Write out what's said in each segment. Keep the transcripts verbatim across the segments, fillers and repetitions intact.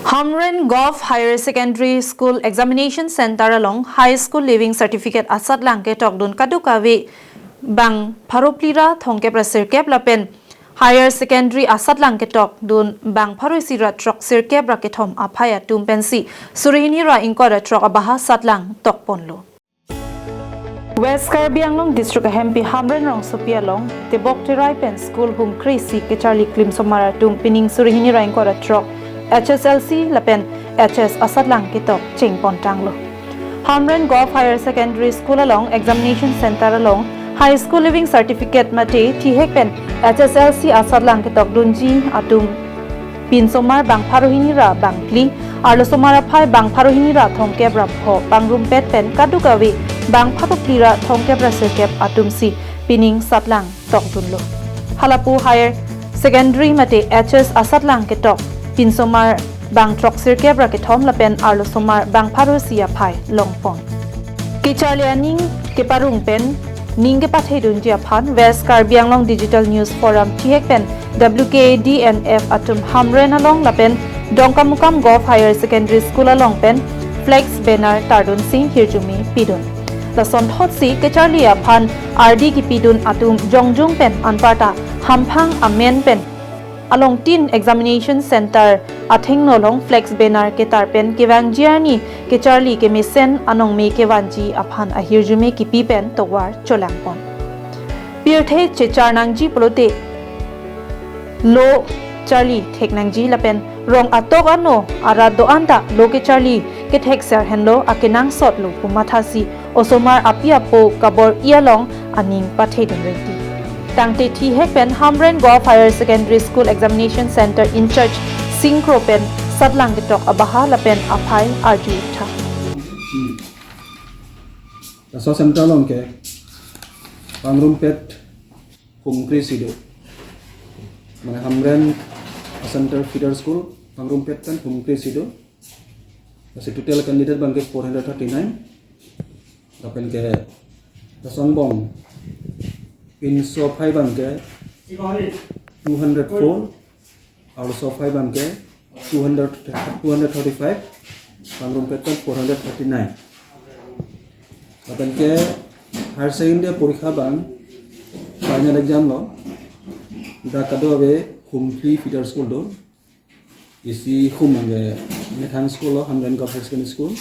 Hamren Govt Higher Secondary School Examination Center along High School Leaving Certificate asatlang ketokdun kadokave bang pharo phli ra thomkep ra sirkep lapen Higher Secondary asatlang ketokdun bang pharo isi ra throk sirkep ra kethom aphai atum pensi suri hini ra ingkoi ra throk abaha satlang tokponlo. West Karbi Anglong District ahempi Hamren rongsopi along tebok terai pen school hum kre-isi kecharli klimsomar atum pining suri hini ra ingkoi ra throk H S L C lapen H S asatlang ketok chengpontanglo. Hamren Govt Higher Secondary School along Examination Center along High School Leaving Certificate mate thihek pen H S L C asatlang ketokdunji atum pinsomar bang pharo hini ra bang phli, arlosomar aphai bang pharo hini ra thomkep ra pho pangrumpet pen kadokave bang pharo phli ra thomkep ra sirkep atumsi pining satlang tokdunlo. Halapu Higher Secondary mate H S asatlang ketok pinsomar bang throk sirkep ra kethom lapen arlosomar bang pharo isi aphai longpon. Kecharli aning keparong pen ning kepathedunji aphan West Karbi Anglong Digital News Forum thihek pen W K A D N F atum Hamren along lapen Dongkamukam Govt Higher Secondary School along pen flex banner tardunsi hirjume pidun. Lason thotsi kecharli aphan ardi kepidun atum jongjung pen anparta hamphang amen pen alongtin Examination Center athengno along flex banner ketar pen kevangji arni kecharli kemesen anongme kevanji aphan ahirjume kipi pen tovar cholangpon. Pirthe chechar nangji pulote lo charli thek nangji lapen rong atok ano arat do-an ta lo kecharli kethek ser henlo akenangsot lo pu mathasi osomar api apo kabor-i along aning pathedun rengti. Tangte thihek pen Hamren Govt Higher Secondary School Examination Center in-charge Singkro pen satlang ketok abaha lapen aphai arjutha. Laso center along ke pangrumpet hum kre-isi do. Mane Hamren Center Feeder School pangrumpet pen hum kre-isi do. Lasi total candidate abangke four hundred thirty-nine. Lapen ke laso angbong pinso aphai abangke two hundred four, arloso aphai abangke two hundred, two hundred thirty-five, pangrumpet pen four hundred thirty-nine. Lapen ke higher secondary porikha abang final exam lo, dak kadokave hum phli feeder school do. Isi hum abangke methang school lo, Hamren Govt Higher Secondary School.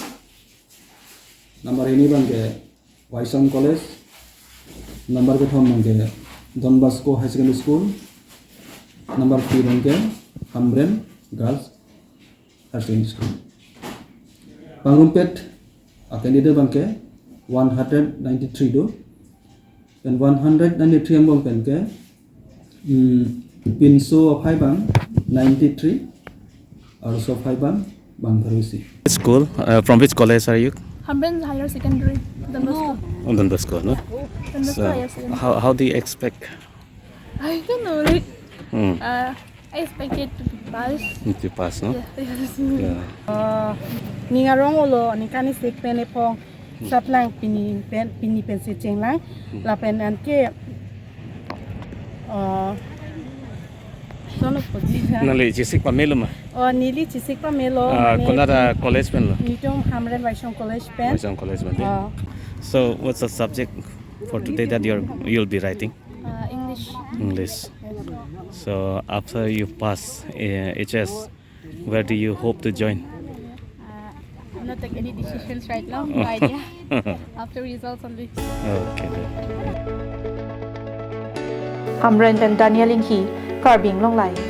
Number hini abangke Waisong College. Number kethom abangke Don Bosco Higher Secondary School. Number phli abangke Hamren Girls Higher Secondary School. Pangrumpet a candidate abangke one hundred ninety-three do. Pen one hundred ninety-three angbong pen ke, mm, pinso aphai abang ninety-three, arloso aphai abang bang pharo isi. Which school? Uh, from which college are you? Hamren Higher Secondary, Don Bosco. Oh, Don Bosco, no? Don Bosco So, Higher Secondary. how, how do you expect? I don't know, like, Hmm. uh, I expected to be passed. To pass, no? Yeah, yes. Yeah. Uh, ning arong olo, ningkan isi pen ephong Hmm. satlang pini pen, pini pensi chenglang. Hmm. Lapen anke, uh, sono podi. Nangli chesik pamelo ma? Oh, neli chesik pamelo, Ah, mane konat a college pen lo? Netum Hamren Waisong College pen. Waisong College pen, Ah. So, what's the subject for today that you're, you'll be writing? Uh, English. English. So, after you pass, uh, H S, where do you hope to join? Uh, I'm not taking any decisions right now. No idea. After results only. Okay, then. Hamren pen Daniel Inghi, Karbi Anglong Live.